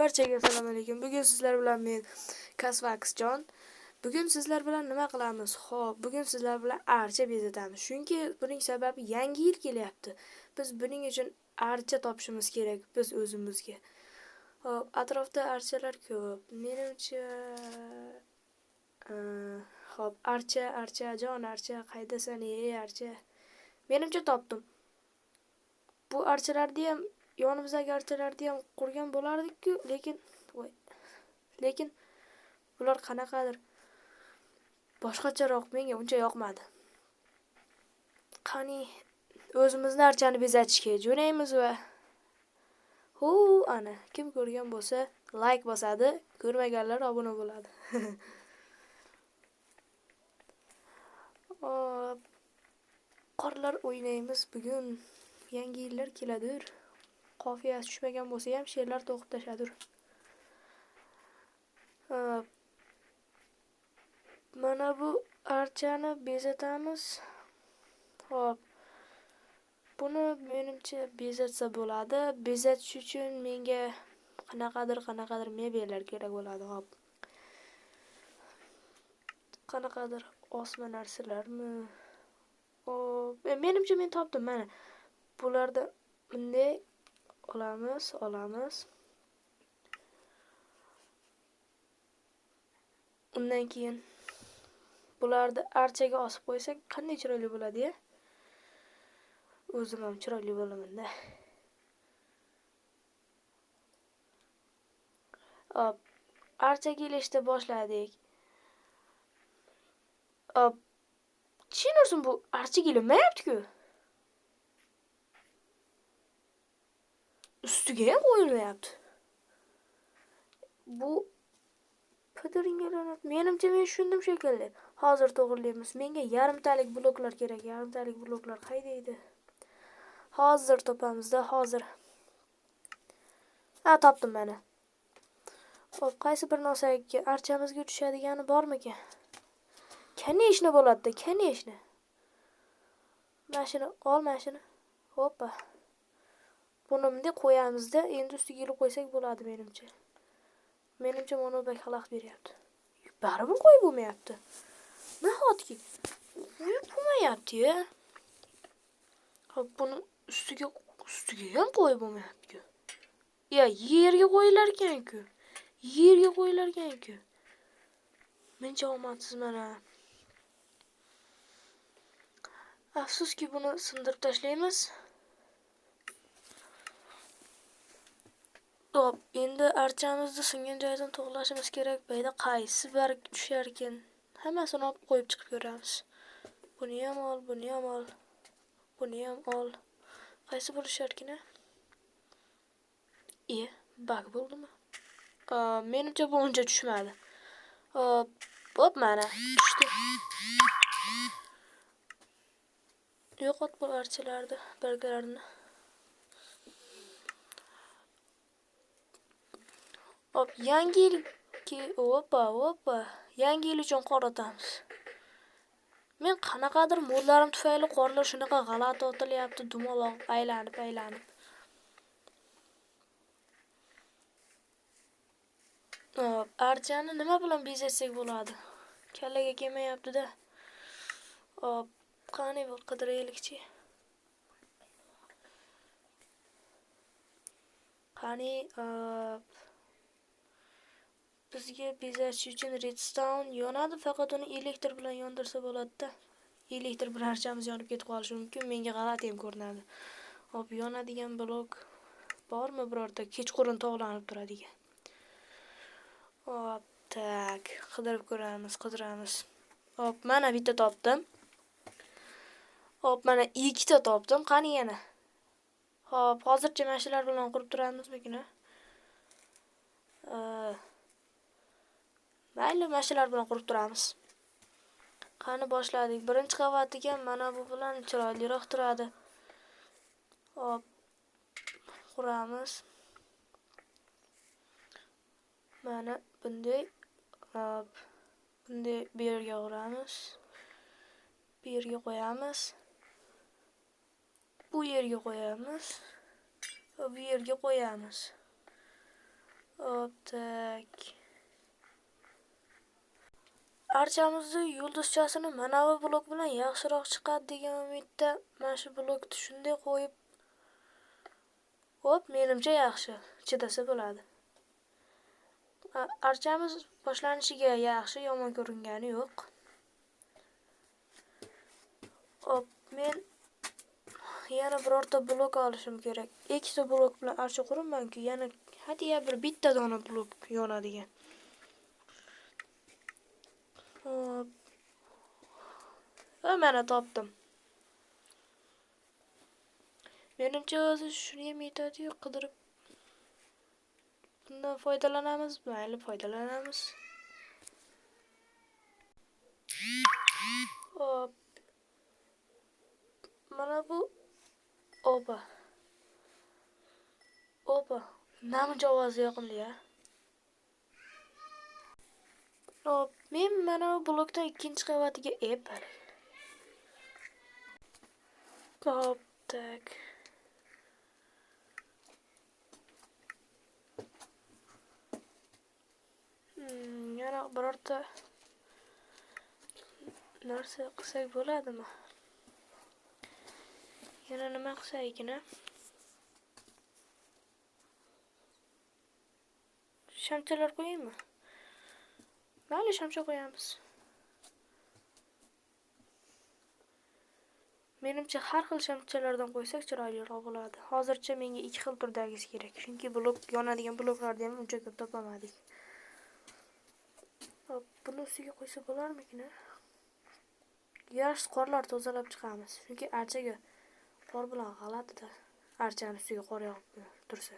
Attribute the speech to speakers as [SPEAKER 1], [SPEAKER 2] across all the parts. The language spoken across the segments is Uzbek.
[SPEAKER 1] Barchaga assalomu alaykum. Bugun sizlar bilan men Kasvaxjon. Bugun sizlar bilan nima qilamiz? Xo'p, bugun sizlar bilan archa bezatamiz. Chunki buning sababi yangi yil kelyapti. Biz buning uchun archa topishimiz kerak biz o'zimizga. Xo'p, atrofda archalar ko'p. Menimcha xo'p, archa, archa, jon archa, qaydasan ey archa? Menimcha topdim. Bu archalarni ham yonimizdagi archalarni ham qurgan bo'lardik-ku, lekin voy, lekin bular qanaqadir boshqacharoq, menga uncha yoqmadi. Qani o'zimizni archani bezatishga jo'naymiz va hu ana kim ko'rgan bo'lsa like bosadi, ko'rmaganlar obuna bo'ladi. Hop, qorlar o'ynaymiz bugun. Yangi yillar keladir. Qofiyasi tushmagan bo'lsa ham she'rlar to'qib tashladir. Mana bu archani bezatamiz. Xo'p. Buni menimcha bezatsa bo'ladi. Bezatish uchun menga qanaqadir mebellar kerak bo'ladi. Xo'p. Qanaqadir osma narsalarmi? Xo'p, menimcha men topdim mana. Bularda bunday olamiz, olamiz. Undan keyin bularni archaga osib qo'ysak qanday chiroyli bo'ladi-ya? O'zim ham chiroyli bo'laman-da. Hop, archaga ilishni boshladik. Hop, tushunursin bu archaga ilinmayapti-ku. Ustiga ham qo'yilmayapti. Bu pidiringalanadi. Menimcha men tushundim shekilli. Hozir to'g'rilaymiz. Menga yarimtalik bloklar kerak. Yarimtalik bloklar qayda edi? Hozir topamizda, hozir. Ha, topdim mana. Xo'p, qaysi bir narsaga archamizga tushadigani bormikan? Конечно bo'ladi-da, конечно. Mana shuni ol, mana shuni. Hoppa. Buni bunday qo'yamizda, endi ustiga ilib qo'ysak bo'ladi menimcha. Menimcha mana bu xalaqit beryapti. Baribir qo'yib bo'lmayapti. Nahotki qo'yib bo'lmayapti-ya? Xo'p, buni ustiga ham qo'yib bo'lmayapti-ku. Ya, yerga qo'yilar ekan-ku. Yerga qo'yilar ekan-ku. Mencha omadsiz mana. Afsuski buni sindirib tashlaymiz. Hop, endi archamizni singan joyidan to'g'rilashimiz kerak. Bu yerda qaysi barg tushar ekan? Hammasini olib qo'yib chiqib ko'ramiz. Buni ham ol, buni ham ol. Buni ham ol. Qaysi biri tushar ekan? Bug bo'ldimi? Menimcha bu uncha tushmadi. Hop, hop mana tushdi. Yo'qot bu archalarni, barglarini. Hop, yangi yil opa, opa. Yangi yil uchun qor otamiz. Men qanaqadir modlarim tufayli qorlar shunaqa g'alati otilyapti, dumaloq aylanib aylanib. Hop, archani nima bilan bezatsak bo'ladi? Kallaga kelmayapti-da. Hop, qani bir qidiraylikchi. Qani, bizga bezatish uchun redstone yonadi, faqat uni elektr bilan yondirsa bo'ladi-da. Elektr bilan archamiz yonib ketib qolishi mumkin, menga g'alati ham ko'rinadi. Hop, yonadigan blok bormi birorta? Kechqurun tog'lanib turadigan. Hop, tak, qidirib ko'ramiz, qidiramiz. Hop, mana bitta topdim. Hop, mana ikkita topdim. Qani yana? Hop, hozircha mana shular bilan qurib turamizmikin, a? Mayli, mana shular bilan qurib turamiz. Qani boshladik. Birinchi qavatiga mana bu bilan chiroyliroq turadi. Hop, quramiz. Mana bunday, hop, bunday bu yerga quramiz. Bu yerga qo'yamiz. Bu yerga qo'yamiz. Va bu yerga qo'yamiz. Hop, tak. Archamizni yulduzchasini mana bu blok bilan yaxshiroq chiqadi degan umidda mana shu blokni shunday qo'yib, hop, menimcha yaxshi, chidasa bo'ladi. Archamiz boshlanishiga yaxshi, yomon ko'ringani yo'q. Hop, men yana birorta blok olishim kerak. Ikkita blok bilan archa quribmanku, yana hadya bir bitta dona blok yonadigan. Hop. Va mana topdim. Menimcha o'zi shuni ham yetadi-yu, qidirib bundan foydalanamiz, mayli foydalanamiz. Hop. Mana bu opa. Opa. Namuncha ovozi yoqimli-ya. Hop, men mana bu blokdan ikkinchi qavatiga epal. Hop, tak. Yana birorta narsa qilsak bo'ladimi? Yana nima qilsak ekan-a? Shamchalar qo'yaymi? Mayli, shamcha qo'yamiz. Menimcha har xil shamchalardan qo'ysak chiroyliroq bo'ladi. Hozircha menga ikki xil turdagisi kerak. Chunki blok yonadigan bloklarni ham uncha ko'p topamadik. Hop, buni ustiga qo'ysa bo'larmikin-a? Yaxshi qorlar tozalab chiqamiz. Chunki archaga qor bilan g'alatida archani ustiga qor yog'ib tursa.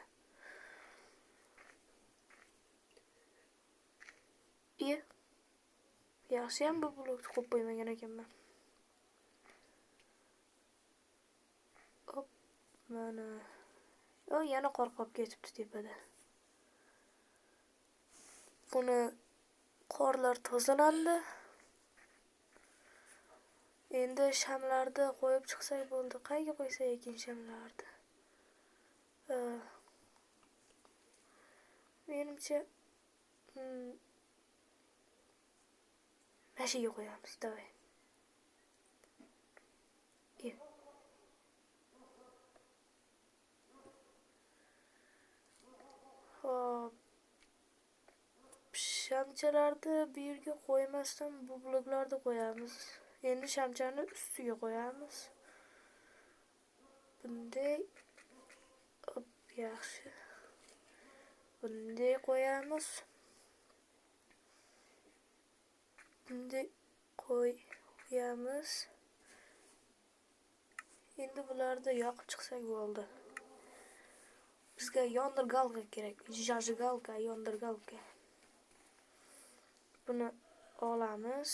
[SPEAKER 1] Yaxshi ham bu blokni qo'yib qo'ymagan ekanman. Hop, mana. O, yana qor qolib ketibdi tepada. Buni qorlar tozalandi. Endi shamlarni qo'yib chiqsak bo'ldi. Qayerga qo'ysak ekan shamlarni? Menimcha, mana shu yerga qo'yamiz, davay. Hop. Shamchalarni bu yerga qo'ymasdan bu bloklarni qo'yamiz. Endi shamchani ustiga qo'yamiz. Bunday, hop, yaxshi. Bunday qo'yamiz. Bunday qo'yamiz. Endi bularni yoqib chiqsak bo'ldi. Bizga yondirgalka kerak. Jajgalka, yondirgalka. Buni olamiz.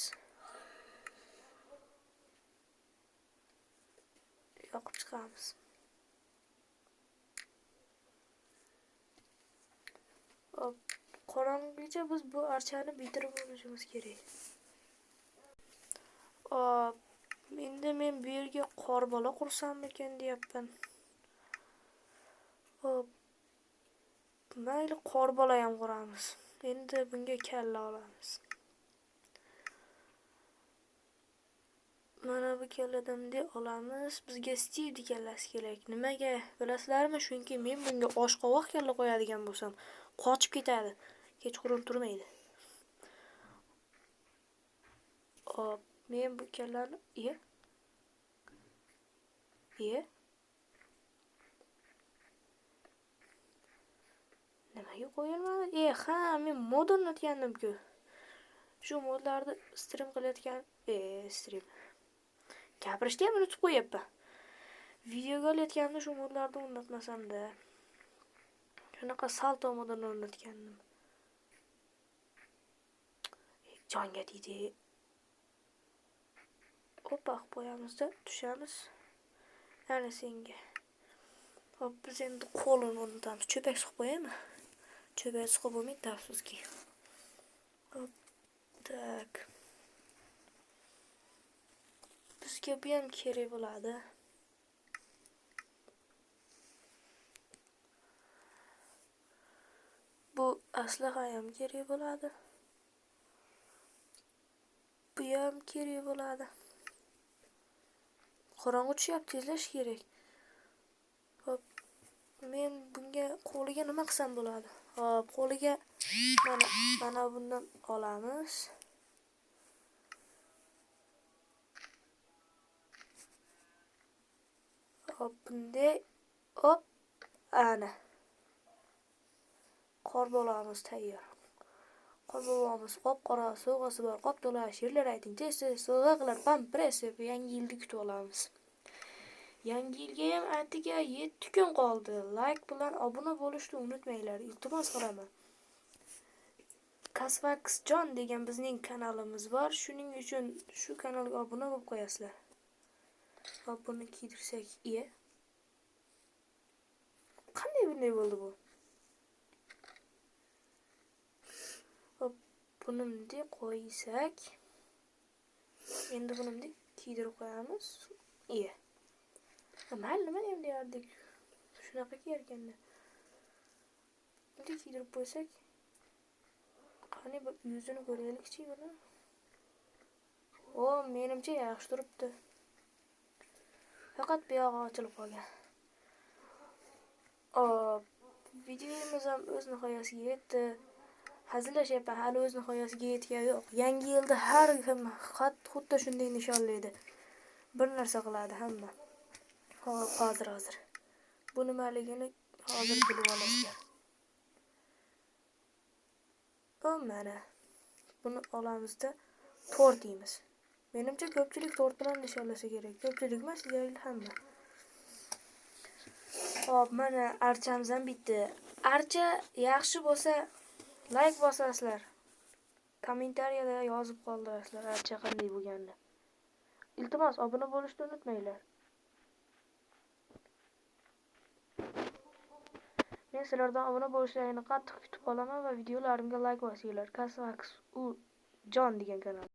[SPEAKER 1] Yoqib chiqamiz. Hop, qorong'igacha biz bu archani bitirib olishimiz kerak. Hop, endi men bu yerga qorbola qursammikan deyapman. Hop, mayli qorbola ham quramiz. Endi bunga kalla olamiz. Mana bu kalladan bunday olamiz. Bizga Steve kallasi kerak. Nimaga bilasizlarmi? Chunki men bunga oshqovoq kalla qo'yadigan bo'lsam, qochib ketadi. Kechqurun turmaydi. Hop, men bu kallani Nimaga qo'yilmadi? Ha, men mod o'rnatgandim-ku. Shu modlarni stream qilayotgan, stream. Gapirishni ham unutib qo'yapman. Videoga olayotganimda shu modlarni o'rnatmasam-da. Shunaqa salto modini o'rnatgandim. Jonga tegdi. Opa, qilib qo'yamizda, tushamiz. Ana senga. Hop, biz endi qo'lini o'rnatamiz. Cho'pak suqib qo'yaymi? Cho'pak suqib bo'lmaydi, afsuski. Hop, tak. Bizga bu ham kerak bo'ladi. Bu Aslaha ham kerak bo'ladi. Bu ham kerak bo'ladi. Qorong'u tushyapti, tezlash kerak. Hop, men bunga qo'liga nima qilsam bo'ladi? Hop, qo'liga mana bundan olamiz. Hop, bunday, hop, ana. Qorbobomiz tayyor. Qorbobomiz qop-qora sovg'asi bor, qop to'la she'rlar ayting, tez-tez sovg'a qilar, pampress deb yangi yilni kutib olamiz. Yangi yilga ham atiga 7 kun qoldi. Like bilan obuna bo'lishni unutmanglar. Iltimos qilaman. Kasvaxjon degan bizning kanalimiz bor. Shuning uchun shu kanalga obuna bo'lib qo'yasizlar. Hop, buni kiydirsak, iya. Qanday bunday bo'ldi bu? Hop, buni bunday qo'ysak, endi buni bunday kiydirib qo'yamiz. Iya. Mayli, nima ham deyardik. Shunaqa kiyarkanda. Bunday kiydirib qo'ysak, qani bir yuzini ko'raylikchi buni. O, menimcha yaxshi turibdi. Faqat bu yog'i ochilib qolgan. Hop, videomiz ham o'z nihoyasiga yetdi. Hazillashyapman, hali o'z nihoyasiga yetgani yo'q. Yangi yilda har kim xuddi shunday nishonlaydi. Bir narsa qiladi hamma. Hop, hozir. Bu nimaligini hozir bilib olasizlar. O, mana. Buni olamizda tort yeymiz. Menimcha ko'pchilik tort bilan nishonlasa kerak. Ko'pchilik emas, deyarli hamma. Hop, mana archamiz ham bitdi. Archa yaxshi bo'lsa like bosasizlar. Kommentariyada yozib qoldirasizlar archa qanday bo'lganini. Iltimos, obuna bo'lishni unutmanglar. Men sizlardan obuna bo'lishlaringni qattiq kutib qolaman va videolarimga like bosinglar. Kasvax u Jon degan kanal.